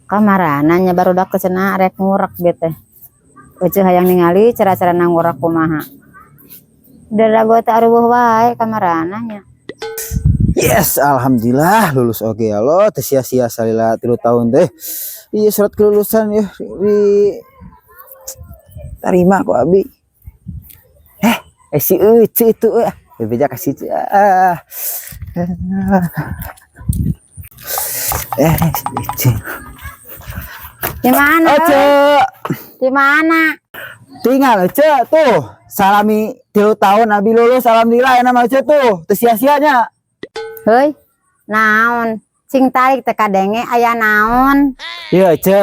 Kamarana nya barudak teh cenah rek ngurek bieu teh. Ece hayang ningali cara-carana ngurek kumaha. Darago teh areuweuh wae kamarana nya. Yes, alhamdulillah lulus, oke ya Allah, teu sia-sia salila 3 tahun teh. Iya, surat kelulusan ya di terima kok abi. Eh, si Ece itu eh. Bebeja kasih Ece. Ah. Eh, si Ece. Di mana? Ece, Di mana? Tinggal Ece tuh. Salami 3 tahun abi lulus, alhamdulillah ya nama Ece tuh. Teu sia-sianya. Heuy. Naon? Cing tarik teh kadenge aya naon? Iya, Ece.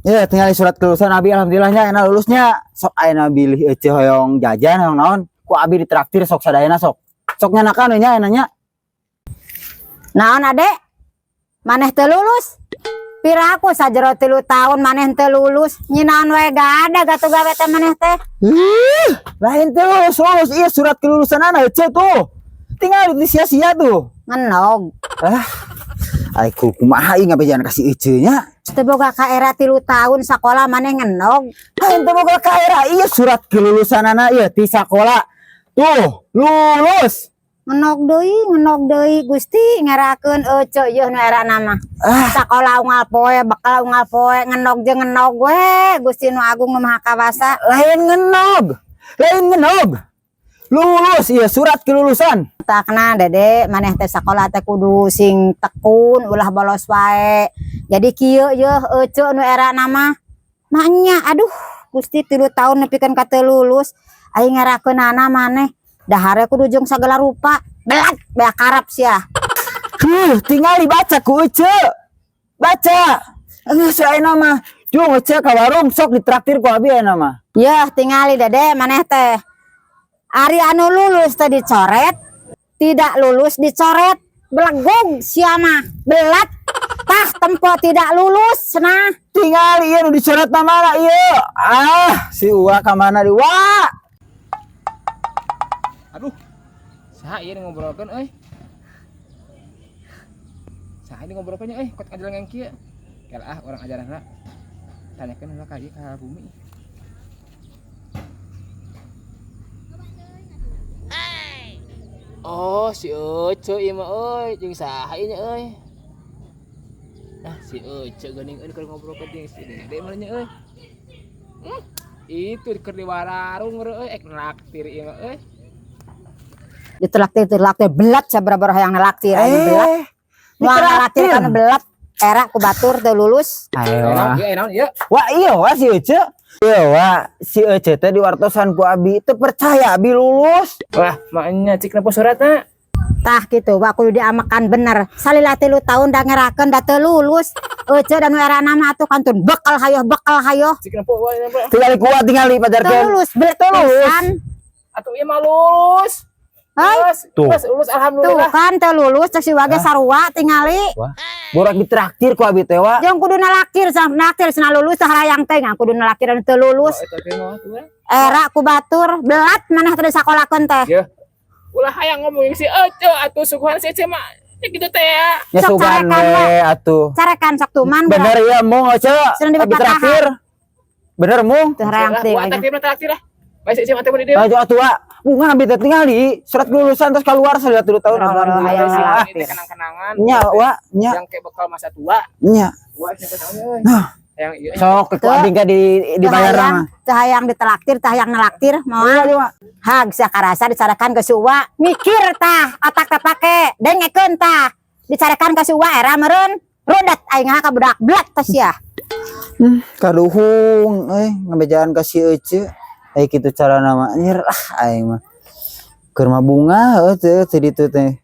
Ya, tinggal surat kelulusan abi, alhamdulillahnya enak lulusnya. Sok ayeuna bilih Ece hoyong jajan hoyong naon. Ku abi ditraktir sok sadayana sok. Sok nyanakan we nya enanya. Naon, Adek? Maneh teu lulus? Piraku sajero 3 tahun maneh teu lulus. Nyinaon wae gak ada gatu gawe teh maneh teh. Ih, lain teu lulus, lulus. Iya, surat kelulusan anak Ece tuh. Tinggal di sia-sia tuh. Ngenog. Ah, ai kumaha ieu ngabejan kasih Ece nya. Teu boga kaera 3 tahun sakola maneh ngenog. Lain teu boga kaera, iya surat kelulusan anak ieu ti sakola. Tuh, lulus. Ngenog deui, ngenog deui, Gusti ngerakeun ece yeuh nu erana mah. Ah, Sakola unggal poe, bekal unggal poe, ngenog jeung ngenog we, Gusti nu Agung nu Maha Kawasa. Lain ngenog. Lain ngenog. Lulus, iya surat kelulusan. Takna Dede, maneh teh sakola teh kudu sing tekun, ulah bolos wae. Jadi kieu yeuh ece nu erana mah. Maknya aduh, Gusti, 3 tahun nepikeun ka teu lulus. Aing ngerakeunana maneh. Dahar kudu jeung sagala rupa. Belat beak karep sia. Huh, tinggal dibaca ku Ece. Baca. Geus ayeuna mah. Jung Ece ka warung sok ditraktir ku abi ayeuna mah. Yeuh, tingali Dede, maneh teh. Ari anu lulus teh dicoret, tidak lulus dicoret. Belegug sia mah, belat. Tah tempo tidak lulus nah. Tinggal ieu nu dicoret mah mana ieu? Ah, si Uwa ka mana di Wa? Aduh. Saha ieu nu ngobrolkeun euy? Saha ini ngobrolkeun euy, kot ngajalan yang kieu. Kela ah, urang ajaran. Tanyakeun heula ka ieu, ka bumi. Oh, si Ece ieu mah euy, jeung saha ieu nya euy? Nah, si Ece geuning euy keur ngobrolkeun jeung si Dede mah nya euy. Itu keur di warung euy, ek nraktir ieu mah euy. Ditraktir traktir belat sabaraha hayang nalaktir aing belat. Eh, Moal nalaktir ditraktir. kana belat era ku batur teu lulus. Ayo. Naon ieu, naon ieu? Wah, iya wah si Ece. Iya wah, si Ece teh diwartosan ku abi teu percaya abi lulus. Wah, maknya cik nempo suratna. Tah gitu, wa kudu diamakan bener. Salila 3 tahun da ngerakeun da teu lulus. Ece dan nu erana mah atuh kantun bekal hayoh, bekal hayoh. Cik nempo wah nempo. Tinggal kuat tinggal Teu pajarkeun. lulus belat Teu lulus. pisan. Atuh ieu mah lulus. Hei, Lulus, Tuh. lulus, lulus tuh alhamdulillah. kan teu lulus cek si wage sarua tingali. Wah, borak ditraktir ku abi teh wa. Jeung kudu nalaktir, sang nalaktir cenah lulus tah hayang teh ngan kudu nalaktir anu teu lulus. Oh, eta teh mah atuh. Era ku batur belat maneh teh disakolakeun teh. Ya. Ulah hayang ngomongin si Ece atuh, suguhan si Ece mah ya gitu teh ya. Ya Sok sugan carekan, we atuh. Carekan sok tuman. Bener ya mung Ece. Sedang Abi dipepatahan. traktir. Bener mung. Teu hayang teh. Wah, traktir mah traktir lah. Baik si Ece mah teh di dieu. Baju atuh wa. Bunga abi teh tingali surat kelulusan terus keluar salila 3 tahun Boro-boro hayang alhamdulillah. Ini teh kenang-kenangan. Nya wa, nya Yang kayak bekal masa tua. Nya. Wah, siapa tahu euy. Nah. Yang ieu. Sok ku abi ge di dibayar mah. Teu hayang ditelaktir, teu hayang nalaktir moal. Iya, Wa. Hag sia karasa dicarekan ke si Uwa. Mikir tah, otak teh pake, dengekeun tah. Dicarekan ke si Uwa era meureun. Rudet aing ka budak belat teh sia. Kaduhung euy ngabejaan ka si Ece. Eh, kitu carana mah anjir ah aing mah. Keur mah bunga heuh teu teu ditu teh.